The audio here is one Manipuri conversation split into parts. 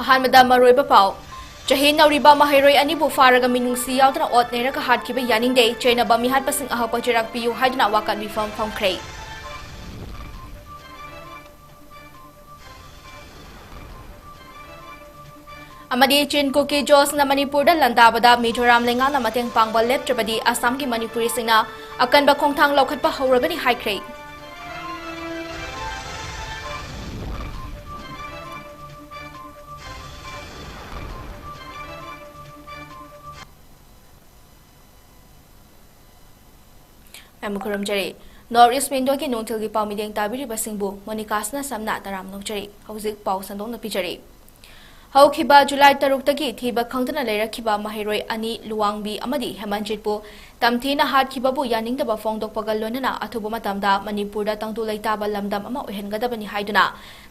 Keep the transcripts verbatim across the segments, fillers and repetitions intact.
ꯑꯍꯥꯟꯕꯗ ꯃꯔꯨꯑꯣꯏꯕ ꯄꯥꯎ꯫ ꯆꯍꯤ ꯅꯧꯔꯤꯕ ꯃꯍꯩꯔꯣꯏ ꯑꯅꯤꯕꯨ ꯐꯥꯔꯒ ꯃꯤꯅꯨꯡꯁꯤ ꯌꯥꯎꯗꯅ ꯑꯣꯠ ꯅꯩꯔꯒ ꯍꯥꯠꯈꯤꯕ ꯌꯥꯅꯤꯡꯗꯦ, ꯆꯩꯅꯕ ꯃꯤꯍꯥꯠꯄꯁꯤꯡ ꯑꯍꯛꯄ ꯆꯩꯔꯥꯛ ꯄꯤꯌꯨ ꯍꯥꯏꯗꯨꯅ ꯋꯥꯀꯠ ꯃꯤꯐꯝ ꯐꯝꯈ꯭ꯔꯦ꯫ ꯑꯃꯗꯤ ꯆꯤꯟ ꯀꯨꯀꯤ ꯖꯣꯁꯅ ꯃꯅꯤꯄꯨꯔꯗ ꯂꯥꯟꯗꯥꯕꯗ ꯃꯤꯖꯣꯔꯥꯝ ꯂꯩꯉꯥꯛꯅ ꯃꯇꯦꯡ ꯄꯥꯡꯕ ꯂꯦꯞꯇ꯭ꯔꯕꯗꯤ ꯑꯁꯥꯝꯒꯤ ꯃꯅꯤꯄꯨꯔꯤꯁꯤꯡꯅ ꯑꯀꯟꯕ ꯈꯣꯡꯊꯥꯡ ꯂꯧꯈꯠꯄ ꯍꯧꯔꯒꯅꯤ ꯍꯥꯏꯈ꯭ꯔꯦ꯫ ꯌꯥꯝꯅ ꯈꯨꯔꯨꯝꯖꯔꯤ꯫ North East Windowꯒꯤ ꯅꯨꯡꯊꯤꯜꯒꯤ ꯄꯥꯎ ꯃꯤꯠꯌꯦꯡ ꯇꯥꯕꯤꯔꯤꯕꯁꯤꯡꯕꯨ ꯃꯣꯅꯤꯀꯥꯁꯅ ꯁꯝꯅ ꯇꯔꯥꯝꯅ ꯑꯣꯛꯆꯔꯤ꯫ ꯍꯧꯖꯤꯛ ꯄꯥꯎ ꯁꯟꯗꯣꯛꯅ ꯄꯤꯖꯔꯤ꯫ ꯍꯧꯈꯤꯕ ꯖꯨꯂꯥꯏ ꯇꯔꯨꯛꯇꯒꯤ ꯊꯤꯕ ꯈꯪꯗꯅ ꯂꯩꯔꯛꯈꯤꯕ ꯃꯍꯩꯔꯣꯏ ꯑꯅꯤ ꯂꯨꯋꯥꯡꯕꯤ ꯑꯃꯗꯤ ꯍꯦꯃꯟꯖꯤꯠꯄꯨ ꯇꯝꯊꯤꯅ ꯍꯥꯠꯈꯤꯕꯕꯨ ꯌꯥꯅꯤꯡꯗꯕ ꯐꯣꯡꯗꯣꯛꯄꯒ ꯂꯣꯏꯅꯅ ꯑꯊꯨꯕ ꯃꯇꯝꯗ ꯃꯅꯤꯄꯨꯔꯗ ꯇꯪꯗꯨ ꯂꯩꯇꯥꯕ ꯂꯝꯗꯝ ꯑꯃ ꯑꯣꯏꯍꯟꯒꯗꯕꯅꯤ ꯍꯥꯏꯗꯨꯅ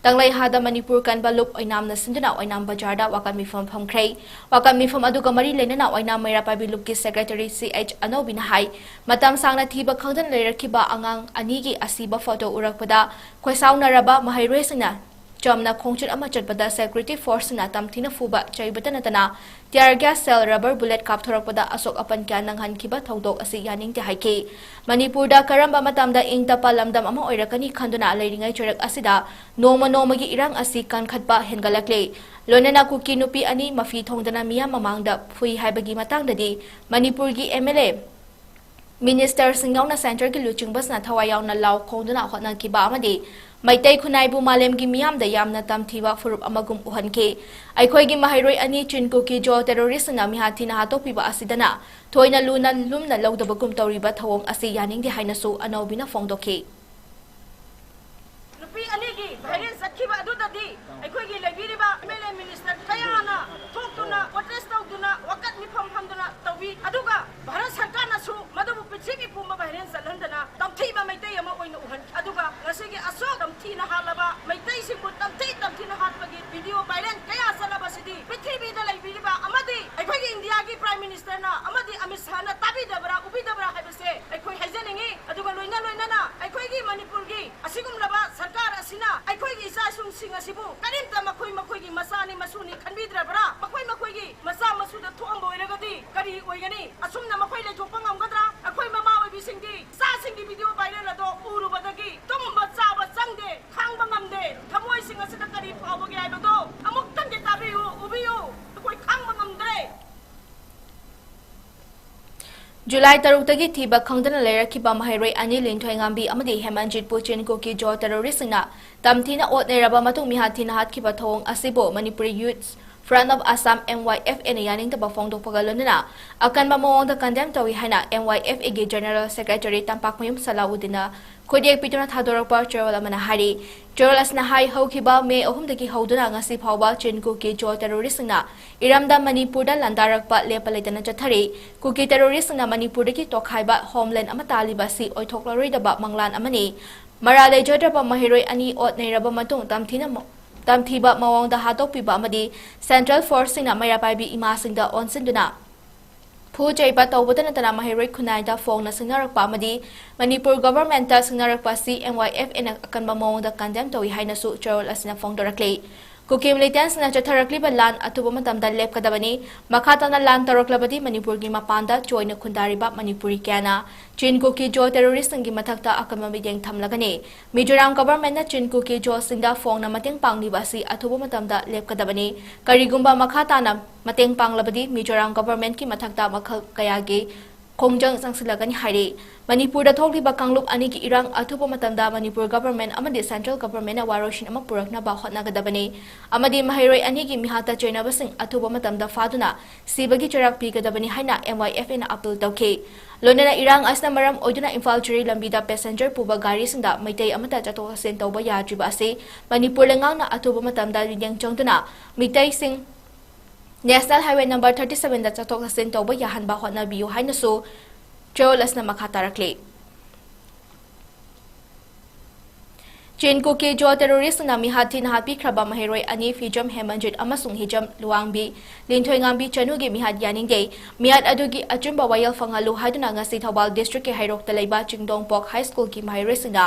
ꯇꯪꯂꯩꯍꯥꯗ ꯃꯅꯤꯄꯨꯔ ꯀꯟꯕ ꯂꯨꯞ ꯑꯣꯏꯅꯥꯝꯅ ꯁꯤꯟꯗꯨꯅ ꯑꯣꯏꯅꯥꯝ ꯕꯖꯥꯔꯗ ꯋꯥꯀꯠ ꯃꯤꯐꯝ ꯐꯝꯈ꯭ꯔꯦ꯫ ꯋꯥꯀꯠ ꯃꯤꯐꯝ ꯑꯗꯨꯒ ꯃꯔꯤ ꯂꯩꯅꯅ ꯑꯣꯏꯅꯥꯝ ꯃꯩꯔꯥ ꯄꯥꯏꯕꯤ ꯂꯨꯞꯀꯤ ꯁꯦꯀ꯭ꯔꯦꯇꯔꯤ ꯁꯤ ꯑꯩꯆ ꯑꯅꯧꯕꯤꯅ ꯍꯥꯏ, ꯃꯇꯝ ꯁꯥꯡꯅ ꯊꯤꯕ ꯈꯪꯗꯅ ꯂꯩꯔꯛꯈꯤꯕ ꯑꯉꯥꯡ ꯑꯅꯤꯒꯤ ꯑꯁꯤꯕ ꯐꯣꯇꯣ ꯎꯔꯛꯄꯗ ꯈꯣꯏꯁꯥꯎꯅꯔꯕ ꯃꯍꯩꯔꯣꯏꯁꯤꯡꯅ ꯆꯝꯅ ꯈꯣꯡꯆꯠ ꯑꯃ ꯆꯠꯄꯗ ꯁꯦꯀ꯭ꯌꯨꯔꯤꯇꯤ ꯐꯣꯔꯁꯁꯤꯡꯅ ꯇꯝꯊꯤꯅ ꯐꯨꯕ ꯆꯩꯕꯇ ꯅꯠꯇꯅ tear gas shell, rubber bullet ꯀꯥꯞꯊꯣꯔꯛꯄꯗ ꯑꯁꯣꯛ ꯑꯄꯟ ꯀꯌꯥ ꯅꯪꯍꯟꯈꯤꯕ ꯊꯧꯗꯣꯛ ꯑꯁꯤ ꯌꯥꯅꯤꯡꯗꯦ ꯍꯥꯏꯈꯤ꯫ ꯃꯅꯤꯄꯨꯔꯗ ꯀꯔꯝꯕ ꯃꯇꯝꯗ ꯏꯪ ꯇꯞꯄ ꯂꯝꯗꯝ ꯑꯃ ꯑꯣꯏꯔꯛꯀꯅꯤ ꯈꯟꯗꯨꯅ ꯂꯩꯔꯤꯉꯩ ꯆꯩꯔꯛ ꯑꯁꯤꯗ ꯅꯣꯡꯃ ꯅꯣꯡꯃꯒꯤ ꯏꯔꯥꯡ ꯑꯁꯤ ꯀꯟꯈꯠꯄ ꯍꯦꯟꯒꯠꯂꯛꯂꯦ꯫ ꯂꯣꯏꯅꯅ ꯀꯨꯀꯤ ꯅꯨꯄꯤ ꯑꯅꯤ ꯃꯐꯤ ꯊꯣꯡꯗꯅ ꯃꯤꯌꯥꯝ ꯃꯃꯥꯡꯗ ꯐꯨꯏ ꯍꯥꯏꯕꯒꯤ ꯃꯇꯥꯡꯗꯗꯤ ꯃꯅꯤꯄꯨꯔꯒꯤ ꯑꯦꯝ ꯑꯦꯜ ꯑꯦ, ꯃꯤꯅꯤꯁꯇꯔꯁꯤꯡ ꯌꯥꯎꯅ ꯁꯦꯟꯇꯔꯒꯤ ꯂꯨꯆꯤꯡꯕꯁꯤꯡꯅ ꯊꯋꯥꯏ ꯌꯥꯎꯅ ꯂꯥꯎ ꯈꯣꯡꯗꯨꯅ ꯍꯣꯠꯅꯈꯤꯕ ꯑꯃꯗꯤ ꯃꯩꯇꯩ ꯈꯨꯟꯅꯥꯏꯕꯨ ꯃꯥꯂꯦꯝꯒꯤ ꯃꯤꯌꯥꯝꯗ ꯌꯥꯝꯅ ꯇꯝꯊꯤꯕ ꯐꯨꯔꯨꯞ ꯑꯃꯒꯨꯝ ꯎꯍꯟꯈꯤ꯫ ꯑꯩꯈꯣꯏꯒꯤ ꯃꯍꯩꯔꯣꯏ ꯑꯅꯤ ꯆꯤꯟ ꯀꯨꯀꯤ ꯖꯣ ꯇꯦꯔꯣꯔꯤꯁꯁꯤꯡꯅ ꯃꯤꯍꯥꯠ ꯊꯤꯅ ꯍꯥꯠꯇꯣꯛꯄꯤꯕ ꯑꯁꯤꯗꯅ ꯊꯣꯏꯅ ꯂꯨꯅ ꯂꯨꯝꯅ ꯂꯧꯗꯕꯒꯨꯝ ꯇꯧꯔꯤꯕ ꯊꯧꯑꯣꯡ ꯑꯁꯤ ꯌꯥꯅꯤꯡꯗꯦ ꯍꯥꯏꯅꯁꯨ ꯑꯅꯧꯕꯤꯅ ꯐꯣꯡꯗꯣꯛꯈꯤ꯫ ꯅꯨꯄꯤ ꯑꯅꯤꯒꯤ viral ꯆꯠꯈꯤꯕ ꯑꯗꯨꯗꯗꯤ ꯑꯩꯈꯣꯏꯒꯤ ꯂꯩꯕꯤꯔꯤꯕ ꯑꯦꯝ ꯑꯦꯜ ꯑꯦ ꯃꯤꯅꯤꯁꯇꯔ ꯀꯌꯥꯅ ꯊꯣꯛꯇꯨꯅ protest ꯇꯧꯗꯨꯅ ꯋꯥꯀꯠ ꯃꯤꯐꯝ ꯐꯝꯗꯨꯅ ꯇꯧꯏ꯫ ꯑꯗꯨꯒ ꯚꯥꯔꯠ ꯁꯔꯀꯥꯔꯅꯁꯨ ꯃꯗꯨꯕꯨ ꯄ꯭ꯔꯤꯊꯤꯕꯤ ꯄꯨꯝꯕ viral ꯆꯠꯍꯟꯗꯅ ꯇꯝꯊꯤꯕ ꯃꯩꯇꯩ ꯑꯃ ꯑꯣꯏꯅ ꯎꯍꯟꯈꯤ꯫ ꯑꯗꯨꯒ ꯉꯁꯤꯒꯤ ꯑꯁꯨꯛ ꯇꯝꯊꯤꯅ ꯍꯥꯠꯂꯕ ꯃꯩꯇꯩꯁꯤꯡꯕꯨ ꯇꯝꯊꯤ ꯇꯝꯊꯤꯅ ꯍꯥꯠꯄꯒꯤ video viral ꯀꯌꯥ ꯆꯠꯂꯕꯁꯤꯗꯤ ꯄ꯭ꯔꯤꯊꯤꯕꯤꯗ ꯂꯩꯕꯤꯔꯤꯕ ꯑꯃꯗꯤ ꯑꯩꯈꯣꯏꯒꯤ ꯏꯟꯗꯤꯌꯥꯒꯤ Prime Ministerꯅ ꯑꯃꯗꯤ ꯑꯃꯤꯠ ꯁꯥꯍꯅ ꯇꯥꯕꯤꯗꯕ꯭ꯔꯥ, ꯎꯕꯤꯗꯕ꯭ꯔꯥ ꯍꯥꯏꯕꯁꯦ ꯑꯩꯈꯣꯏ ꯍꯥꯏꯖꯅꯤꯡꯉꯤ꯫ ꯑꯗꯨꯒ ꯂꯣꯏꯅ ꯂꯣꯏꯅꯅ ꯑꯩꯈꯣꯏꯒꯤ ꯀꯔꯤꯝꯇ ꯃꯈꯣꯏ ꯃꯈꯣꯏꯒꯤ ꯃꯆꯥꯅꯤ ꯃꯁꯨꯅꯤ ꯈꯟꯕꯤꯗ꯭ꯔꯕ꯭ꯔꯥ? ꯃꯈꯣꯏ ꯃꯈꯣꯏꯒꯤ ꯃꯆꯥ ꯃꯁꯨꯗ ꯊꯣꯛꯑꯝꯕ ꯑꯣꯏꯔꯒꯗꯤ ꯀꯔꯤ ꯑꯣꯏꯒꯅꯤ? ꯑꯁꯨꯝꯅ ꯃꯈꯣꯏ ꯂꯩꯊꯣꯛꯄ ꯉꯝꯒꯗ꯭ꯔꯥ? ꯑꯩꯈꯣꯏ ꯃꯃꯥ ꯑꯣꯏꯕꯤꯁꯤꯡꯗꯤ ꯏꯆꯥꯁꯤꯡꯒꯤ ꯚꯤꯗꯤꯑꯣ ꯚꯥꯏꯔꯦꯜ ꯑꯗꯣ ꯎꯔꯨꯕꯗꯒꯤ ꯇꯨꯝꯕ ꯆꯥꯕ ꯆꯪꯗꯦ, ꯈꯥꯡꯕ ꯉꯝꯗꯦ꯫ ꯊꯃꯣꯏꯁꯤꯡ ꯑꯁꯤꯗ ꯀꯔꯤ ꯐꯥꯎꯕꯒꯦ ꯍꯥꯏꯕꯗꯣ ꯑꯃꯨꯛꯇꯪꯗꯤ ꯇꯥꯕꯤꯌꯨ, ꯎꯕꯤꯌꯨ꯫ ꯑꯩꯈꯣꯏ ꯈꯥꯡꯕ ꯉꯝꯗ꯭ꯔꯦ꯫ ꯖꯨꯂꯥꯏ ꯇꯔꯨꯛꯇꯒꯤ ꯊꯤꯕ ꯈꯪꯗꯅ ꯂꯩꯔꯛꯈꯤꯕ ꯃꯍꯩꯔꯣꯏ ꯑꯅꯤ ꯂꯤꯟꯊꯣꯏꯉꯥꯝꯕꯤ ꯑꯃꯗꯤ ꯍꯦꯃꯟꯖꯤꯠꯄꯨ ꯆꯤꯟ ꯀꯨꯀꯤ ꯖꯣ ꯇꯦꯔꯣꯔꯤꯁꯁꯤꯡꯅ ꯇꯝꯊꯤꯅ ꯑꯣꯠ ꯅꯩꯔꯕ ꯃꯇꯨꯡ ꯃꯤꯍꯥꯠ ꯊꯤꯅ ꯍꯥꯠꯈꯤꯕ ꯊꯧꯑꯣꯡ ꯑꯁꯤꯕꯨ Manipuri Youth Front of Assam, M Y F A ꯅ ꯌꯥꯅꯤꯡꯗꯕ ꯐꯣꯡꯗꯣꯛꯄꯒ ꯂꯣꯏꯅꯅ ꯑꯀꯟꯕ ꯃꯑꯣꯡꯗ ꯀꯟꯗꯦꯝ ꯇꯧꯏ ꯍꯥꯏꯅ M Y F A ꯒꯤ ꯖꯦꯅꯔꯦꯜ ꯁꯦꯀ꯭ꯔꯦꯇꯔꯤ ꯇꯝꯄꯥꯛꯃꯌꯨꯝ ꯁꯂꯥꯎꯗꯤꯟꯅ ꯈꯨꯠꯌꯦꯛ ꯄꯤꯗꯨꯅ ꯊꯥꯗꯣꯔꯛꯄ ꯆꯦꯔꯣꯜ ꯑꯃꯅ ꯍꯥꯏꯔꯤ꯫ ꯆꯦꯔꯣꯜ ꯑꯁꯤꯅ ꯍꯥꯏ, ꯍꯧꯈꯤꯕ ꯃꯦ ꯑꯍꯨꯝꯗꯒꯤ ꯍꯧꯗꯨꯅ ꯉꯁꯤ ꯐꯥꯎꯕ ꯆꯤꯟ ꯀꯨꯀꯤ ꯖꯣ ꯇꯦꯔꯣꯔꯤꯁꯁꯤꯡꯅ ꯏꯔꯝꯗꯝ ꯃꯅꯤꯄꯨꯔꯗ ꯂꯥꯟꯗꯥꯔꯛꯄ ꯂꯦꯞꯄ ꯂꯩꯇꯅ ꯆꯠꯊꯔꯤ꯫ ꯀꯨꯀꯤ ꯇꯦꯔꯣꯔꯤꯁꯁꯤꯡꯅ ꯃꯅꯤꯄꯨꯔꯗꯒꯤ ꯇꯣꯈꯥꯏꯕ ꯍꯣꯝꯂꯦꯟ ꯑꯃ ꯇꯥꯜꯂꯤꯕ ꯑꯁꯤ ꯑꯣꯏꯊꯣꯛꯂꯔꯣꯏꯗꯕ ꯃꯪꯂꯥꯟ ꯑꯃꯅꯤ꯫ ꯃꯔꯥꯜ ꯂꯩꯖꯗ꯭ꯔꯕ ꯃꯍꯩꯔꯣꯏ ꯑꯅꯤ ꯑꯣꯠ ꯅꯩꯔꯕ ꯃꯇꯨꯡ ꯇꯝꯊꯤꯅ ꯃ-, ꯇꯝꯊꯤꯕ ꯃꯑꯣꯡꯗ ꯍꯥꯠꯇꯣꯛꯄꯤꯕ ꯑꯃꯗꯤ ꯁꯦꯟꯇ꯭ꯔꯦꯜ ꯐꯣꯔꯁꯁꯤꯡꯅ ꯃꯩꯔꯥ ꯄꯥꯏꯕꯤ ꯏꯃꯥꯁꯤꯡꯗ ꯑꯣꯟꯁꯤꯟꯗꯨꯅ ꯐꯨ ꯆꯩꯕ ꯇꯧꯕꯇ ꯅꯠꯇꯅ ꯃꯍꯩꯔꯣꯏ ꯈꯨꯟꯅꯥꯏꯗ ꯐꯣꯡꯅ ꯁꯤꯡꯅꯔꯛꯄ ꯑꯃꯗꯤ ꯃꯅꯤꯄꯨꯔ ꯒꯚꯔꯟꯃꯦꯟꯠꯇ ꯁꯤꯡꯅꯔꯛꯄ ꯑꯁꯤ M Y F A ꯅ ꯑꯀꯟꯕ ꯃꯑꯣꯡꯗ ꯀꯟꯗꯦꯝ ꯇꯧꯏ ꯍꯥꯏꯅꯁꯨ ꯆꯦꯔꯣꯜ ꯑꯁꯤꯅ ꯐꯣꯡꯗꯣꯔꯛꯂꯤ꯫ ꯀꯨꯀꯤ ꯃꯤꯂꯤꯇꯦꯟꯠꯁꯅ ꯆꯠꯊꯔꯛꯂꯤꯕ ꯂꯥꯟ ꯑꯊꯨꯕ ꯃꯇꯝꯗ ꯂꯦꯞꯀꯗꯕꯅꯤ꯫ ꯃꯈꯥ ꯇꯥꯅ ꯂꯥꯟ ꯇꯧꯔꯛꯂꯕꯗꯤ ꯃꯅꯤꯄꯨꯔꯒꯤ ꯃꯄꯥꯟꯗ ꯆꯣꯏꯅ ꯈꯨꯟꯗꯥꯔꯤꯕ ꯃꯅꯤꯄꯨꯔꯤ ꯀꯌꯥꯅ ꯆꯤꯟ ꯀꯨꯀꯤ ꯖꯣ ꯇꯦꯔꯣꯔꯤꯁꯁꯤꯡꯒꯤ ꯃꯊꯛꯇ ꯑꯀꯟꯕ ꯃꯤꯠꯌꯦꯡ ꯊꯝꯂꯒꯅꯤ꯫ ꯃꯤꯖꯣꯔꯥꯝ ꯒꯚꯔꯟꯃꯦꯟꯠꯅ ꯆꯤꯟ ꯀꯨꯀꯤ ꯖꯣꯁꯤꯡꯗ ꯐꯣꯡꯅ ꯃꯇꯦꯡ ꯄꯥꯡꯂꯤꯕ ꯑꯁꯤ ꯑꯊꯨꯕ ꯃꯇꯝꯗ ꯂꯦꯞꯀꯗꯕꯅꯤ꯫ ꯀꯔꯤꯒꯨꯝꯕ ꯃꯈꯥ ꯇꯥꯅ ꯃꯇꯦꯡ ꯄꯥꯡꯂꯕꯗꯤ ꯃꯤꯖꯣꯔꯥꯝ ꯒꯚꯔꯟꯃꯦꯟꯠꯀꯤ ꯃꯊꯛꯇ ꯃꯈꯜ ꯀꯌꯥꯒꯤ ꯈꯣꯡꯖꯪ ꯆꯪꯁꯤꯜꯂꯒꯅꯤ ꯍꯥꯏꯔꯤ꯫ ꯃꯅꯤꯄꯨꯔꯗ ꯊꯣꯛꯂꯤꯕ ꯀꯥꯡꯂꯨꯞ ꯑꯅꯤꯒꯤ ꯏꯔꯥꯡ ꯑꯊꯨꯕ ꯃꯇꯝꯗ ꯃꯅꯤꯄꯨꯔ ꯒꯚꯔꯟꯃꯦꯟꯠ ꯑꯃꯗꯤ ꯁꯦꯟꯇ꯭ꯔꯦꯜ ꯒꯚꯔꯟꯃꯦꯟꯠꯅ ꯋꯥꯔꯣꯏꯁꯤꯟ ꯑꯃ ꯄꯨꯔꯛꯅꯕ ꯍꯣꯠꯅꯒꯗꯕꯅꯤ ꯑꯃꯗꯤ ꯃꯍꯩꯔꯣꯏ ꯑꯅꯤꯒꯤ ꯃꯤꯍꯥꯠꯇ ꯆꯩꯅꯕꯁꯤꯡ ꯑꯊꯨꯕ ꯃꯇꯝꯗ ꯐꯥꯗꯨꯅ ꯁꯤꯕꯒꯤ ꯆꯩꯔꯥꯛ ꯄꯤꯒꯗꯕꯅꯤ ꯍꯥꯏꯅ M Y F A ꯅ ꯑꯥꯄꯤꯜ ꯇꯧꯈꯤ꯫ ꯂꯣꯏꯅꯅ ꯏꯔꯥꯡ ꯑꯁꯤꯅ ꯃꯔꯝ ꯑꯣꯏꯗꯨꯅ ꯏꯝꯐꯥꯜ ꯖꯤꯔꯤ ꯂꯝꯕꯤꯗ ꯄꯦꯁꯦꯟꯖꯔ ꯄꯨꯕ ꯒꯥꯔꯤꯁꯤꯡꯗ ꯃꯩꯇꯩ ꯑꯃꯠꯇ ꯆꯠꯊꯣꯛ ꯆꯠꯁꯤꯟ ꯇꯧꯕ ꯌꯥꯗ꯭ꯔꯤꯕ ꯑꯁꯤ ꯃꯅꯤꯄꯨꯔ ꯂꯩꯉꯥꯛꯅ ꯑꯊꯨꯕ ꯃꯇꯝꯗ ꯃꯤꯠꯌꯦꯡ ꯆꯪꯗꯨꯅ ꯃꯤꯇꯩꯁꯤꯡ national highway number thirty seven ꯗ ꯆꯠꯊꯣꯛ ꯆꯠꯁꯤꯟ ꯇꯧꯕ ꯌꯥꯍꯟꯕ ꯍꯣꯠꯅꯕꯤꯌꯨ ꯍꯥꯏꯅꯁꯨ ꯆꯦꯔꯣꯜ ꯑꯁꯤꯅ ꯃꯈꯥ ꯇꯥꯔꯛꯂꯤ꯫ ꯆꯤꯟ ꯀꯨꯀꯤ ꯖꯣ ꯇꯦꯔꯣꯔꯤꯁꯅ ꯃꯤꯍꯥꯠ ꯊꯤꯅ ꯍꯥꯠꯄꯤꯈ꯭ꯔꯕ ꯃꯍꯩꯔꯣꯏ ꯑꯅꯤ ꯐꯤꯖꯝ ꯍꯦꯃꯟꯖꯤꯠ ꯑꯃꯁꯨꯡ ꯍꯤꯖꯝ ꯂꯨꯋꯥꯡꯕꯤ ꯂꯤꯟꯊꯣꯏꯉꯥꯝꯕꯤ ꯆꯅꯨꯒꯤ ꯃꯤꯍꯥꯠ ꯌꯥꯅꯤꯡꯗꯦ꯫ ꯃꯤꯍꯥꯠ ꯑꯗꯨꯒꯤ ꯑꯆꯨꯝꯕ ꯋꯥꯌꯦꯜ ꯐꯪꯍꯜꯂꯨ ꯍꯥꯏꯗꯨꯅ ꯉꯁꯤ ꯊꯧꯕꯥꯜ ꯗꯤꯁꯇ꯭ꯔꯤꯛꯀꯤ ꯍꯩꯔꯣꯛꯇ ꯂꯩꯕ ꯆꯤꯡꯗꯣꯡꯄꯣꯛ ꯍꯥꯏ ꯁ꯭ꯀꯨꯜꯒꯤ ꯃꯍꯩꯔꯣꯏꯁꯤꯡꯅ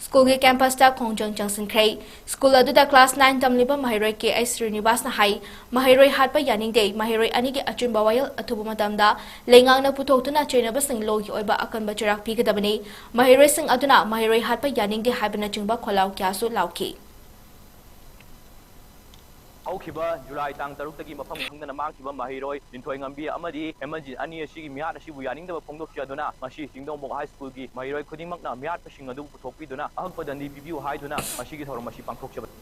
ꯁ꯭ꯀꯨꯜꯒꯤ ꯀꯦꯝꯄꯁꯇ ꯈꯣꯡꯖꯪ ꯆꯪꯁꯤꯟꯈ꯭ꯔꯦ꯫ ꯁ꯭ꯀꯨꯜ ꯑꯗꯨꯗ ꯀ꯭ꯂꯥꯁ ꯅꯥꯏꯟ ꯇꯝꯂꯤꯕ ꯃꯍꯩꯔꯣꯏ ꯀꯦ ꯑꯩꯆ ꯁ꯭ꯔꯤꯅꯤꯕꯥꯁꯅ ꯍꯥꯏ, ꯃꯍꯩꯔꯣꯏ ꯍꯥꯠꯄ ꯌꯥꯅꯤꯡꯗꯦ, ꯃꯍꯩꯔꯣꯏ ꯑꯅꯤꯒꯤ ꯑꯆꯨꯝꯕ ꯋꯥꯌꯦꯜ ꯑꯊꯨꯕ ꯃꯇꯝꯗ ꯂꯩꯉꯥꯛꯅ ꯄꯨꯊꯣꯛꯇꯨꯅ ꯆꯩꯅꯕꯁꯤꯡ ꯂꯣꯒꯤ ꯑꯣꯏꯕ ꯑꯀꯟꯕ ꯆꯩꯔꯥꯛ ꯄꯤꯒꯗꯕꯅꯤ꯫ ꯃꯍꯩꯔꯣꯏꯁꯤꯡ ꯑꯗꯨꯅ ꯃꯍꯩꯔꯣꯏ ꯍꯥꯠꯄ ꯌꯥꯅꯤꯡꯗꯦ ꯍꯥꯏꯕꯅꯆꯤꯡꯕ ꯈꯣꯜꯂꯥꯎ ꯀꯌꯥꯁꯨ ꯂꯥꯎꯈꯤ꯫ ꯍꯧꯈꯤꯕ ꯖꯨꯂꯥꯏ ꯇꯥꯡ ꯇꯔꯨꯛꯇꯒꯤ ꯃꯐꯝ ꯈꯪꯗꯅ ꯃꯥꯡꯈꯤꯕ ꯃꯍꯩꯔꯣꯏ ꯂꯤꯟꯊꯣꯏꯉꯝꯕꯤ ꯑꯃꯗꯤ ꯍꯦꯃꯟꯖꯤꯠ ꯑꯅꯤ ꯑꯁꯤꯒꯤ ꯃꯤꯍꯥꯠ ꯑꯁꯤꯕꯨ ꯌꯥꯅꯤꯡꯗꯕ ꯐꯣꯡꯗꯣꯛꯆꯗꯨꯅ ꯉꯁꯤ ꯆꯤꯡꯗꯣꯡꯕꯣꯛ ꯍꯥꯏ ꯁ꯭ꯀꯨꯜꯒꯤ ꯃꯍꯩꯔꯣꯏ ꯈꯨꯗꯤꯡꯃꯛꯅ ꯃꯤꯍꯥꯠꯄꯁꯤꯡ ꯑꯗꯨ ꯄꯨꯊꯣꯛꯄꯤꯗꯨꯅ ꯑꯍꯛꯄ ꯗꯟꯗꯤ ꯄꯤꯕꯤꯌꯨ ꯍꯥꯏꯗꯨꯅ ꯉꯁꯤꯒꯤ ꯊꯧꯔꯝ ꯑꯁꯤ ꯄꯥꯡꯊꯣꯛꯆꯕꯅꯤ꯫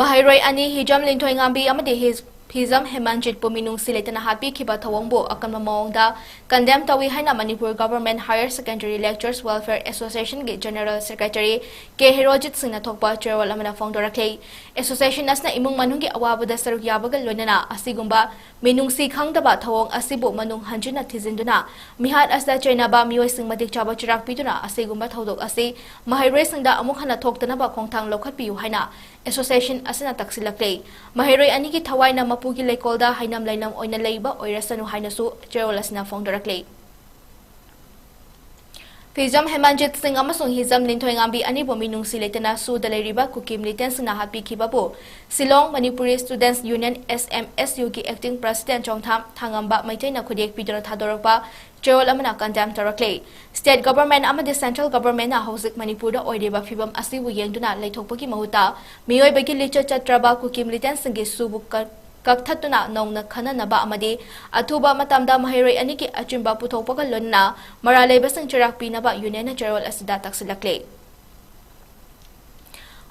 ꯃꯍꯩꯔꯣꯏ ꯑꯅꯤ ꯍꯤꯖꯝ ꯂꯤꯟꯊꯣꯏꯉꯥꯝꯕꯤ ꯑꯃꯗꯤ ꯍꯤꯖ-, ꯍꯤꯖꯝ ꯍꯦꯃꯟꯖꯤꯠꯄꯨ ꯃꯤꯅꯨꯡꯁꯤ ꯂꯩꯇꯅ ꯍꯥꯠꯄꯤꯈꯤꯕ ꯊꯧꯑꯣꯡꯕꯨ ꯑꯀꯟꯕ ꯃꯑꯣꯡꯗ ꯀꯟꯗꯦꯝ ꯇꯧꯏ ꯍꯥꯏꯅ Manipur government higher secondary lecturers welfare ꯑꯦꯁꯣꯁꯤꯌꯦꯁꯟꯒꯤ ꯖꯦꯅꯔꯦꯜ ꯁꯦꯀ꯭ꯔꯦꯇꯔꯤ ꯀꯦ ꯍꯦꯔꯣꯖꯤꯠ ꯁꯤꯡꯅ ꯊꯣꯛꯄ ꯆꯦꯔꯣꯜ ꯑꯃꯅ ꯐꯣꯡꯗꯣꯔꯛꯂꯤ꯫ ꯑꯦꯁꯣꯁꯤꯌꯦꯁꯟ ꯑꯁꯤꯅ ꯏꯃꯨꯡ ꯃꯅꯨꯡꯒꯤ ꯑꯋꯥꯕꯗ ꯁꯔꯨꯛ ꯌꯥꯕꯒ ꯂꯣꯏꯅꯅ ꯑꯁꯤꯒꯨꯝꯕ ꯃꯤꯅꯨꯡꯁꯤ ꯈꯪꯗꯕ ꯊꯧꯑꯣꯡ ꯑꯁꯤꯕꯨ ꯃꯅꯨꯡ ꯍꯟꯖꯤꯟꯅ ꯊꯤꯖꯤꯟꯗꯨꯅ ꯃꯤꯍꯥꯠ ꯑꯁꯤꯗ ꯆꯩꯅꯕ ꯃꯤꯑꯣꯏꯁꯤꯡ ꯃꯇꯤꯛ ꯆꯥꯕ ꯆꯩꯔꯥꯛ ꯄꯤꯗꯨꯅ ꯑꯁꯤꯒꯨꯝꯕ ꯊꯧꯗꯣꯛ ꯑꯁꯤ ꯃꯍꯩꯔꯣꯏꯁꯤꯡꯗ ꯑꯃꯨꯛ ꯍꯟꯅ ꯊꯣꯛꯇꯅꯕ ꯈꯣꯡꯊꯥꯡ ꯂꯧꯈꯠꯄꯤꯌꯨ ꯍꯥꯏꯅ ꯑꯦꯁꯣꯁꯤꯌꯦꯁꯟ ꯑꯁꯤꯅ ꯇꯛꯁꯤꯜꯂꯛꯂꯤ꯫ ꯃꯍꯩꯔꯣꯏ ꯑꯅꯤꯒꯤ ꯊꯋꯥꯏꯅ ꯃꯄꯨꯒꯤ ꯂꯩꯀꯣꯜꯗ ꯍꯩꯅꯝ ꯂꯩꯅꯝ ꯑꯣꯏꯅ ꯂꯩꯕ ꯑꯣꯏꯔꯁꯅꯨ ꯍꯥꯏꯅꯁꯨ ꯆꯦꯔꯣꯜ ꯑꯁꯤꯅ ꯐꯣꯡꯗꯣꯔꯛꯂꯤ꯫ ꯐꯤꯖꯝ ꯍꯦꯃꯟꯖꯤꯠ ꯁꯤꯡ ꯑꯃꯁꯨꯡ ꯍꯤꯖꯝ ꯂꯤꯟꯊꯣꯏꯉꯥꯝꯕꯤ ꯑꯅꯤꯕꯨ ꯃꯤꯅꯨꯡꯁꯤ ꯂꯩꯇꯅ ꯁꯨꯗ ꯂꯩꯔꯤꯕ ꯀꯨꯀꯤ ꯃꯤꯂꯤꯇꯦꯟꯁꯤꯡꯅ ꯍꯥꯠꯄꯤꯈꯤꯕꯕꯨ ꯁꯤꯂꯣꯡ ꯃꯅꯤꯄꯨꯔꯤ ꯁ꯭ꯇꯨꯗꯦꯟꯠꯁ ꯌꯨꯅꯤꯌꯟ, ꯑꯦꯁ ꯑꯦꯝ ꯑꯦꯁ ꯌꯨꯒꯤ ꯑꯦꯛꯇꯤꯡ ꯄ꯭ꯔꯁꯤꯗꯦꯟꯠ ꯆꯣꯡꯊꯥꯝ ꯊꯥꯉꯝꯕ ꯃꯩꯇꯩꯅ ꯈꯨꯗꯦꯛ ꯄꯤꯗꯨꯅ ꯊꯥꯗꯣꯔꯛꯄ ꯆꯦꯔꯣꯜ ꯑꯃꯅ ꯀꯟꯗꯦꯝ ꯇꯧꯔꯛꯂꯤ꯫ ꯁ꯭ꯇꯦꯠ ꯒꯚꯔꯟꯃꯦꯟꯠ ꯑꯃꯗꯤ ꯁꯦꯟꯇ꯭ꯔꯦꯜ ꯒꯚꯔꯟꯃꯦꯟꯠꯅ ꯍꯧꯖꯤꯛ ꯃꯅꯤꯄꯨꯔꯗ ꯑꯣꯏꯔꯤꯕ ꯐꯤꯚꯝ ꯑꯁꯤꯕꯨ ꯌꯦꯡꯗꯨꯅ ꯂꯩꯊꯣꯛꯄꯒꯤ ꯃꯍꯨꯠꯇ ꯃꯤꯑꯣꯏꯕꯒꯤ ꯂꯤꯆꯠ ꯆꯠꯇ꯭ꯔꯕ ꯀꯨꯀꯤ ꯃꯤꯂꯤꯇꯦꯟꯠꯁꯤꯡꯒꯤ ꯁꯨꯕꯨ ꯀ-, ꯀꯛꯊꯠꯇꯨꯅ ꯅꯧꯅ ꯈꯟꯅꯅꯕ ꯑꯃꯗꯤ ꯑꯊꯨꯕ ꯃꯇꯝꯗ ꯃꯍꯩꯔꯣꯏ ꯑꯅꯤꯒꯤ ꯑꯆꯨꯝꯕ ꯄꯨꯊꯣꯛꯄꯒ ꯂꯣꯏꯅꯅ ꯃꯔꯥꯜ ꯂꯩꯕꯁꯤꯡ ꯆꯩꯔꯥꯛ ꯄꯤꯅꯕ ꯌꯨꯅꯤꯌꯟꯅ ꯆꯦꯔꯣꯜ ꯑꯁꯤꯗ ꯇꯛꯁꯤꯜꯂꯛꯂꯤ꯫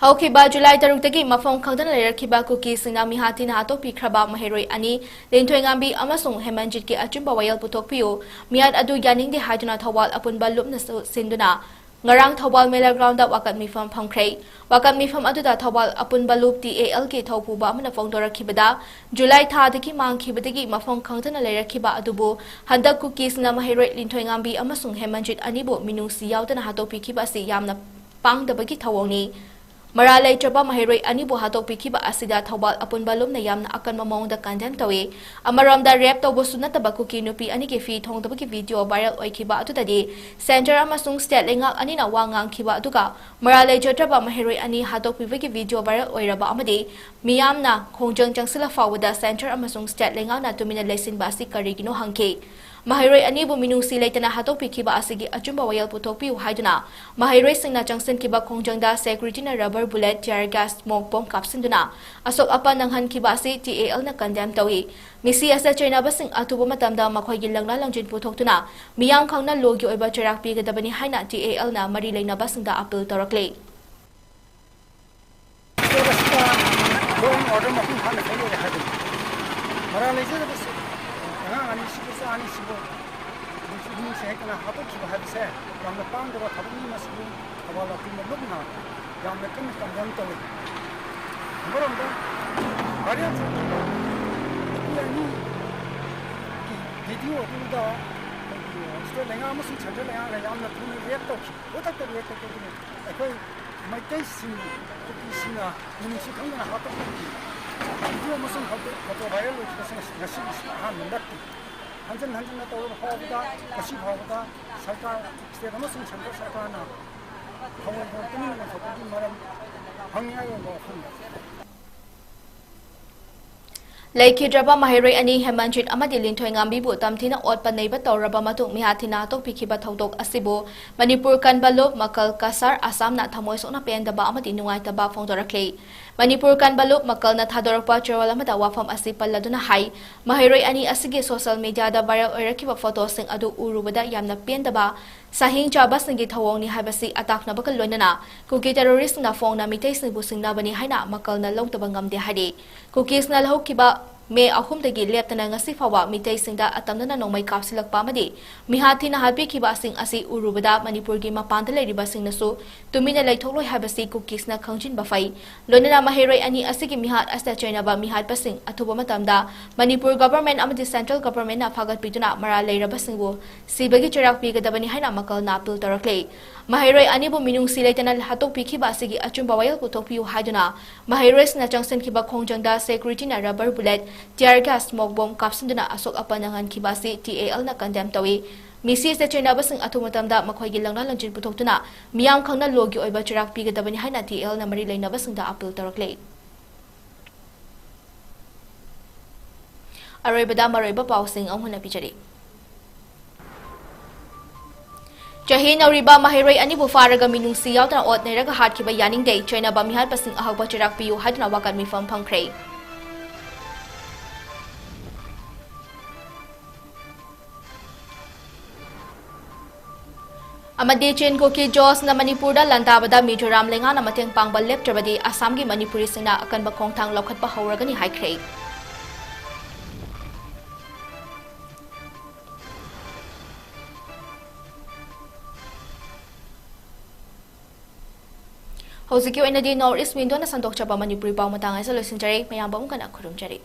ꯍꯧꯈꯤꯕ ꯖꯨꯂꯥꯏ ꯇꯔꯨꯛꯇꯒꯤ ꯃꯐꯝ ꯈꯪꯗꯅ ꯂꯩꯔꯛꯈꯤꯕ ꯀꯨꯀꯤꯁꯤꯡꯅ ꯃꯤꯍꯥꯠ ꯊꯤꯅ ꯍꯥꯠꯇꯣꯛꯄꯤꯈ꯭ꯔꯕ ꯃꯍꯩꯔꯣꯏ ꯑꯅꯤ ꯂꯤꯟꯊꯣꯏꯉꯥꯝꯕꯤ ꯑꯃꯁꯨꯡ ꯍꯦꯃꯟꯖꯤꯠꯀꯤ ꯑꯆꯨꯝꯕ ꯋꯥꯌꯦꯜ ꯄꯨꯊꯣꯛꯄꯤꯌꯨ, ꯃꯤꯍꯥꯠ ꯑꯗꯨ ꯌꯥꯅꯤꯡꯗꯦ ꯍꯥꯏꯗꯨꯅ ꯊꯧꯕꯥꯜ ꯑꯄꯨꯟꯕ ꯂꯨꯞꯅ ꯁꯤꯟꯗꯨꯅ ꯉꯔꯥꯡ ꯊꯧꯕꯥꯜ ꯃꯦꯂꯥ ꯒ꯭ꯔꯥꯎꯟꯗ ꯋꯥꯀꯠ ꯃꯤꯐꯝ ꯐꯝꯈ꯭ꯔꯦ꯫ ꯋꯥꯀꯠ ꯃꯤꯐꯝ ꯑꯗꯨꯗ ꯊꯧꯕꯥꯜ ꯑꯄꯨꯟꯕ ꯂꯨꯞ ꯇꯤ ꯑꯦ ꯑꯦꯜꯒꯤ ꯊꯧꯄꯨꯕ ꯑꯃꯅ ꯐꯣꯡꯗꯣꯔꯛꯈꯤꯕꯗ, ꯖꯨꯂꯥꯏ ꯊꯥꯗꯒꯤ ꯃꯥꯡꯈꯤꯕꯗꯒꯤ ꯃꯐꯝ ꯈꯪꯗꯅ ꯂꯩꯔꯛꯈꯤꯕ ꯑꯗꯨꯕꯨ ꯍꯟꯗꯛ ꯀꯨꯀꯤꯁꯅ ꯃꯍꯩꯔꯣꯏ ꯂꯤꯟꯊꯣꯏꯉꯥꯝꯕꯤ ꯑꯃꯁꯨꯡ ꯍꯦꯃꯟꯖꯤꯠ ꯑꯅꯤꯕꯨ ꯃꯤꯅꯨꯡꯁꯤ ꯌꯥꯎꯗꯅ ꯍꯥꯠꯇꯣꯛꯄꯤꯈꯤꯕ ꯑꯁꯤ ꯌꯥꯝꯅ ꯄꯥꯡꯗꯕꯒꯤ ꯊꯧꯑꯣꯡꯅꯤ꯫ ꯃꯔꯥꯜ ꯂꯩꯇ꯭ꯔꯕ ꯃꯍꯩꯔꯣꯏ ꯑꯅꯤꯕꯨ ꯍꯥꯠꯇꯣꯛꯄꯤꯈꯤꯕ ꯑꯁꯤꯗ ꯊꯧꯕꯥꯜ ꯑꯄꯨꯟꯕ ꯂꯨꯞꯅ ꯌꯥꯝꯅ ꯑꯀꯟꯕ ꯃꯑꯣꯡꯗ ꯀꯟꯗꯦꯝ ꯇꯧꯏ꯫ ꯑꯃꯔꯣꯝꯗ, ꯔꯦꯞ ꯇꯧꯕꯁꯨ ꯅꯠꯇꯕ ꯀꯨꯀꯤ ꯅꯨꯄꯤ ꯑꯅꯤꯒꯤ ꯐꯤ ꯊꯣꯡꯗꯕꯒꯤ ꯚꯤꯗꯤꯑꯣ ꯚꯥꯏꯔꯦꯜ ꯑꯣꯏꯈꯤꯕ ꯑꯗꯨꯗꯗꯤ ꯁꯦꯟꯇꯔ ꯑꯃꯁꯨꯡ ꯁ꯭ꯇꯦꯠ ꯂꯩꯉꯥꯛ ꯑꯅꯤꯅ ꯋꯥ ꯉꯥꯡꯈꯤꯕ ꯑꯗꯨꯒ ꯃꯔꯥꯜ ꯂꯩꯖꯗ꯭ꯔꯕ ꯃꯍꯩꯔꯣꯏ ꯑꯅꯤ ꯍꯥꯠꯇꯣꯛꯄꯤꯕꯒꯤ ꯚꯤꯗꯤꯑꯣ ꯚꯥꯏꯔꯦꯜ ꯑꯣꯏꯔꯕ ꯑꯃꯗꯤ ꯃꯤꯌꯥꯝꯅ ꯈꯣꯡꯖꯪ ꯆꯪꯁꯤꯜꯂ ꯐꯥꯎꯕꯗ ꯁꯦꯟꯇꯔ ꯑꯃꯁꯨꯡ ꯁ꯭ꯇꯦꯠ ꯂꯩꯉꯥꯛꯅ ꯇꯨꯃꯤꯟꯅ ꯂꯩꯁꯤꯟꯕ ꯑꯁꯤ ꯀꯔꯤꯒꯤꯅꯣ ꯍꯪꯈꯤ꯫ ꯃꯍꯩꯔꯣꯏ ꯑꯅꯤꯕꯨ ꯃꯤꯅꯨꯡꯁꯤ ꯂꯩꯇꯅ ꯍꯥꯠꯇꯣꯛꯄꯤꯈꯤꯕ ꯑꯁꯤꯒꯤ ꯑꯆꯨꯝꯕ ꯋꯥꯌꯦꯜ ꯄꯨꯊꯣꯛꯄꯤꯌꯨ ꯍꯥꯏꯗꯨꯅ ꯃꯍꯩꯔꯣꯏꯁꯤꯡꯅ ꯆꯪꯁꯤꯟꯈꯤꯕ ꯈꯣꯡꯖꯪꯗ ꯁꯦꯀ꯭ꯌꯨꯔꯤꯇꯤꯅ rubber bullet, tear gas, smoke bomb ꯀꯥꯞꯁꯤꯟꯗꯨꯅ ꯑꯁꯣꯛ ꯑꯄꯟ ꯅꯪꯍꯟꯈꯤꯕ ꯑꯁꯤ ꯇꯤ ꯑꯦ ꯑꯦꯜꯅ ꯀꯟꯗꯦꯝ ꯇꯧꯏ꯫ ꯃꯤꯁꯤ ꯑꯁꯦ ꯆꯩꯅꯕꯁꯤꯡ ꯑꯊꯨꯕ ꯃꯇꯝꯗ ꯃꯈꯣꯏꯒꯤ ꯂꯪꯂꯥ ꯂꯪꯖꯤꯟ ꯄꯨꯊꯣꯛꯇꯨꯅ ꯃꯤꯌꯥꯝ ꯈꯪꯅ ꯂꯣꯒꯤ ꯑꯣꯏꯕ ꯆꯩꯔꯥꯛ ꯄꯤꯒꯗꯕꯅꯤ ꯍꯥꯏꯅ ꯇꯤ ꯑꯦ ꯑꯦꯜꯅ ꯃꯔꯤ ꯂꯩꯅꯕꯁꯤꯡꯗ ꯑꯄꯤꯜ ꯇꯧꯔꯛꯂꯤ꯫ ꯂꯣ ꯑꯦꯟ ꯑꯣꯔꯗꯔ ꯃꯄꯨꯡ ꯐꯥꯅ ꯊꯣꯛꯂꯣꯏ ꯍꯥꯏꯕꯅꯤ꯫ ꯃꯔꯥꯜ ꯂꯩꯖꯗꯕꯁꯤ ꯑꯉꯥꯡ ꯑꯅꯤꯁꯤꯕꯨ, ꯏꯆꯥ ꯑꯅꯤꯁꯤꯕꯨ ꯅꯨꯡꯁꯤ ꯅꯨꯡꯁꯤ ꯍꯦꯛꯇꯅ ꯍꯥꯠꯇꯣꯛꯈꯤꯕ ꯍꯥꯏꯕꯁꯦ ꯌꯥꯝꯅ ꯄꯥꯡꯗꯕ ꯊꯕꯛꯅꯤ꯫ ꯃꯁꯤꯕꯨ ꯊꯧꯕꯥꯜ ꯑꯄꯨꯟꯕ ꯂꯨꯞꯅ ꯌꯥꯝꯅ ꯀꯟꯅ ꯀꯟꯗꯦꯝ ꯇꯧꯏ꯫ ꯑꯃꯔꯣꯝꯗ ꯚꯥꯏꯔꯦꯜ ꯆꯠꯂꯤꯕ ꯅꯨꯄꯤ ꯑꯅꯤꯒꯤ ꯚꯤꯗꯤꯑꯣ ꯑꯗꯨꯗ ꯑꯩꯈꯣꯏꯒꯤ ꯁ꯭ꯇꯦꯠ ꯂꯩꯉꯥꯛ ꯑꯃꯁꯨꯡ ꯁꯦꯟꯇ꯭ꯔꯦꯜ ꯂꯩꯉꯥꯛꯅ ꯌꯥꯝꯅ ꯊꯨꯅ ꯔꯦꯞ ꯇꯧꯈꯤ꯫ ꯈꯨꯗꯛꯇ ꯔꯦꯞ ꯇꯧꯊꯣꯛꯇꯨꯅ ꯑꯩꯈꯣꯏ ꯃꯩꯇꯩꯁꯤꯡ, ꯀꯨꯀꯤꯁꯤꯡꯅ ꯃꯤꯅꯨꯡꯁꯤ ꯈꯪꯗꯅ ꯍꯥꯠꯇꯣꯛꯄꯒꯤ ꯚꯤꯗꯤꯑꯣ ꯑꯃꯁꯨꯡ ꯐꯣꯇꯣ, ꯐꯣꯇꯣ ꯚꯥꯏꯔꯦꯜ ꯑꯣꯏꯈꯤꯕꯁꯤꯅ ꯉꯁꯤꯒꯤꯁꯤ ꯑꯍꯥꯟꯕ ꯅꯠꯇꯦ꯫ ꯍꯟꯖꯤꯟ ꯍꯟꯖꯤꯟꯅ ꯇꯧꯔꯕ ꯐꯥꯎꯕꯗ, ꯉꯁꯤ ꯐꯥꯎꯕꯗ ꯁꯔꯀꯥꯔ, ꯁ꯭ꯇꯦꯠ ꯑꯃꯁꯨꯡ ꯁꯦꯟꯇ꯭ꯔꯦꯜ ꯁꯔꯀꯥꯔꯅ ꯊꯑꯣꯏꯗꯅ ꯇꯨꯃꯤꯟꯅ ꯂꯩꯊꯣꯛꯄꯒꯤ ꯃꯔꯝ ꯍꯪꯅꯤꯡꯉꯥꯏ ꯑꯣꯏꯕ ꯋꯥꯐꯝꯅꯤ꯫ ꯂꯩꯈꯤꯗ꯭ꯔꯕ ꯃꯍꯩꯔꯣꯏ ꯑꯅꯤ ꯍꯦꯃꯟꯖꯤꯠ ꯑꯃꯗꯤ ꯂꯤꯟꯊꯣꯏꯉꯥꯝꯕꯤꯕꯨ ꯇꯝꯊꯤꯅ ꯑꯣꯠꯄ ꯅꯩꯕ ꯇꯧꯔꯕ ꯃꯇꯨꯡ ꯃꯤꯍꯥꯠ ꯊꯤꯅ ꯍꯥꯠꯇꯣꯛꯄꯤꯈꯤꯕ ꯊꯧꯗꯣꯛ ꯑꯁꯤꯕꯨ ꯃꯅꯤꯄꯨꯔ ꯀꯟꯕ ꯂꯨꯞ ꯃꯀꯜ ꯀꯁꯥꯔ ꯑꯁꯥꯝꯅ ꯊꯃꯣꯏ ꯁꯣꯛꯅ ꯄꯦꯟꯗꯕ ꯑꯃꯗꯤ ꯅꯨꯡꯉꯥꯏꯇꯕ ꯐꯣꯡꯗꯣꯔꯛꯂꯤ꯫ ꯃꯅꯤꯄꯨꯔ ꯀꯟꯕ ꯂꯨꯞ ꯃꯀꯜꯅ ꯊꯥꯗꯣꯔꯛꯄ ꯆꯦꯔꯣꯜ ꯑꯃꯗ ꯋꯥꯐꯝ ꯑꯁꯤ ꯄꯜꯂꯗꯨꯅ ꯍꯥꯏ, ꯃꯍꯩꯔꯣꯏ ꯑꯅꯤ ꯑꯁꯤꯒꯤ ꯁꯣꯁꯤꯌꯦꯜ ꯃꯤꯗꯤꯌꯥꯗ ꯚꯥꯏꯔꯦꯜ ꯑꯣꯏꯔꯛꯈꯤꯕ ꯐꯣꯇꯣꯁꯤꯡ ꯑꯗꯨ ꯎꯔꯨꯕꯗ ꯌꯥꯝꯅ ꯄꯦꯟꯗꯕ, ꯁꯥꯍꯤꯡ ꯆꯥꯕꯁꯤꯡꯒꯤ ꯊꯧꯑꯣꯡꯅꯤ ꯍꯥꯏꯕꯁꯤ ꯑꯇꯥꯛꯅꯕꯒ ꯂꯣꯏꯅꯅ ꯀꯨꯀꯤ ꯇꯦꯔꯣꯔꯤꯁ꯭ꯠꯁꯤꯡꯅ ꯐꯣꯡꯅ ꯃꯤꯇꯩꯁꯤꯡꯕꯨ ꯁꯤꯡꯅꯕꯅꯤ ꯍꯥꯏꯅ ꯃꯀꯜꯅ ꯂꯧꯗꯕ ꯉꯝꯗꯦ ꯍꯥꯏꯔꯤ꯫ ꯀꯨꯀꯤꯁꯅ ꯂꯧꯈꯤꯕ ꯃꯦ ꯑꯍꯨꯝꯗꯒꯤ ꯂꯦꯞꯇꯅ ꯉꯁꯤ ꯐꯥꯎꯕ ꯃꯤꯇꯩꯁꯤꯡꯗ ꯑꯇꯝꯅꯅ ꯅꯣꯡꯃꯩ ꯀꯥꯞꯁꯤꯜꯂꯛꯄ ꯑꯃꯗꯤ ꯃꯤꯍꯥꯠ ꯊꯤꯅ ꯍꯥꯠꯄꯤꯈꯤꯕꯁꯤꯡ ꯑꯁꯤ ꯎꯔꯨꯕꯗ ꯃꯅꯤꯄꯨꯔꯒꯤ ꯃꯄꯥꯟꯗ ꯂꯩꯔꯤꯕꯁꯤꯡꯅꯁꯨ ꯇꯨꯃꯤꯟꯅ ꯂꯩꯊꯣꯛꯂꯣꯏ ꯍꯥꯏꯕꯁꯤ ꯀꯨꯀꯤꯁꯅ ꯈꯪꯖꯤꯟꯕ ꯐꯩ꯫ ꯂꯣꯏꯅꯅ ꯃꯍꯩꯔꯣꯏ ꯑꯅꯤ ꯑꯁꯤꯒꯤ ꯃꯤꯍꯥꯠ ꯑꯁꯤꯗ ꯆꯩꯅꯕ ꯃꯤꯍꯥꯠꯄꯁꯤꯡ ꯑꯊꯨꯕ ꯃꯇꯝꯗ ꯃꯅꯤꯄꯨꯔ ꯒꯚꯔꯟꯃꯦꯟꯠ ꯑꯃꯗꯤ ꯁꯦꯟꯇ꯭ꯔꯦꯜ ꯒꯚꯔꯟꯃꯦꯟꯠꯅ ꯐꯥꯒꯠꯄꯤꯗꯨꯅ ꯃꯔꯥꯜ ꯂꯩꯔꯕꯁꯤꯡꯕꯨ ꯁꯤꯕꯒꯤ ꯆꯩꯔꯥꯛ ꯄꯤꯒꯗꯕꯅꯤ ꯍꯥꯏꯅ ꯃꯀꯜꯅ ꯑꯄꯤꯜ ꯇꯧꯔꯛꯂꯤ꯫ ꯃꯍꯩꯔꯣꯏ ꯑꯅꯤꯕꯨ ꯃꯤꯅꯨꯡꯁꯤ ꯂꯩꯇꯅ ꯍꯥꯠꯇꯣꯛꯄꯤꯈꯤꯕ ꯑꯁꯤꯒꯤ ꯑꯆꯨꯝꯕ ꯋꯥꯌꯦꯜ ꯄꯨꯊꯣꯛꯄꯤꯌꯨ ꯍꯥꯏꯗꯨꯅ ꯃꯍꯩꯔꯣꯏꯁꯤꯡꯅ ꯆꯪꯁꯤꯟꯈꯤꯕ ꯈꯣꯡꯖꯪꯗ ꯁꯦꯀ꯭ꯌꯨꯔꯤꯇꯤꯅ rubber bullet, tear gas, smoke bomb ꯀꯥꯞꯁꯤꯟꯗꯨꯅ ꯑꯁꯣꯛ ꯑꯄꯟ ꯅꯪꯍꯟꯈꯤꯕ ꯑꯁꯤ ꯇꯤ ꯑꯦ ꯑꯦꯜꯅ ꯀꯟꯗꯦꯝ ꯇꯧꯏ꯫ ꯃꯤꯁꯤꯁꯦ ꯆꯩꯅꯕꯁꯤꯡ ꯑꯊꯨꯕ ꯃꯇꯝꯗ ꯃꯈꯣꯏꯒꯤ ꯂꯪꯂꯥ ꯂꯪꯖꯤꯟ ꯄꯨꯊꯣꯛꯇꯨꯅ ꯃꯤꯌꯥꯝ ꯈꯪꯅ ꯂꯣꯒꯤ ꯑꯣꯏꯕ ꯆꯩꯔꯥꯛ ꯄꯤꯒꯗꯕꯅꯤ ꯍꯥꯏꯅ ꯇꯤ ꯑꯦ ꯑꯦꯜꯅ ꯃꯔꯤ ꯂꯩꯅꯕꯁꯤꯡꯗ ꯑꯄꯤꯜ ꯇꯧꯔꯛꯂꯤ꯫ ꯑꯔꯣꯏꯕꯗ ꯃꯔꯨꯑꯣꯏꯕ ꯄꯥꯎꯁꯤꯡ ꯑꯃꯨꯛ ꯍꯟꯅ ꯄꯤꯖꯔꯤ꯫ ꯆꯍꯤ ꯅꯧꯔꯤꯕ ꯃꯍꯩꯔꯣꯏ ꯑꯅꯤꯕꯨ ꯐꯥꯔꯒ ꯃꯤꯅꯨꯡꯁꯤ ꯌꯥꯎꯗꯅ ꯑꯣꯠ ꯅꯩꯔꯒ ꯍꯥꯠꯈꯤꯕ ꯌꯥꯅꯤꯡꯗꯦ, ꯆꯩꯅꯕ ꯃꯤꯍꯥꯠꯄꯁꯤꯡ ꯑꯍꯛꯄ ꯆꯩꯔꯥꯛ ꯄꯤꯌꯨ ꯍꯥꯏꯗꯨꯅ ꯋꯥꯀꯠ ꯃꯤꯐꯝ ꯐꯝꯈ꯭ꯔꯦ꯫ ꯑꯃꯗꯤ ꯆꯤꯟ ꯀꯨꯀꯤ ꯖꯣꯁꯅ ꯃꯅꯤꯄꯨꯔꯗ ꯂꯥꯟꯗꯥꯕꯗ ꯃꯤꯖꯣꯔꯥꯝ ꯂꯩꯉꯥꯛꯅ ꯃꯇꯦꯡ ꯄꯥꯡꯕ ꯂꯦꯞꯇ꯭ꯔꯕꯗꯤ ꯑꯁꯥꯝꯒꯤ ꯃꯅꯤꯄꯨꯔꯤꯁꯤꯡꯅ ꯑꯀꯟꯕ ꯈꯣꯡꯊꯥꯡ ꯂꯧꯈꯠꯄ ꯍꯧꯔꯒꯅꯤ ꯍꯥꯏꯈ꯭ꯔꯦ꯫ ꯍꯧꯖꯤꯛꯀꯤ ꯑꯣꯏꯅꯗꯤ North East Window ꯅ ꯁꯟꯗꯣꯛꯆꯕ ꯃꯅꯤꯄꯨꯔꯤ ꯄꯥꯎ ꯃꯇꯥꯡ ꯑꯁꯤꯗ ꯂꯣꯏꯁꯤꯟꯖꯔꯦ꯫ ꯃꯌꯥꯝꯕꯨ ꯑꯃꯨꯛ ꯍꯟꯅ ꯈꯨꯔꯨꯝꯖꯔꯤ꯫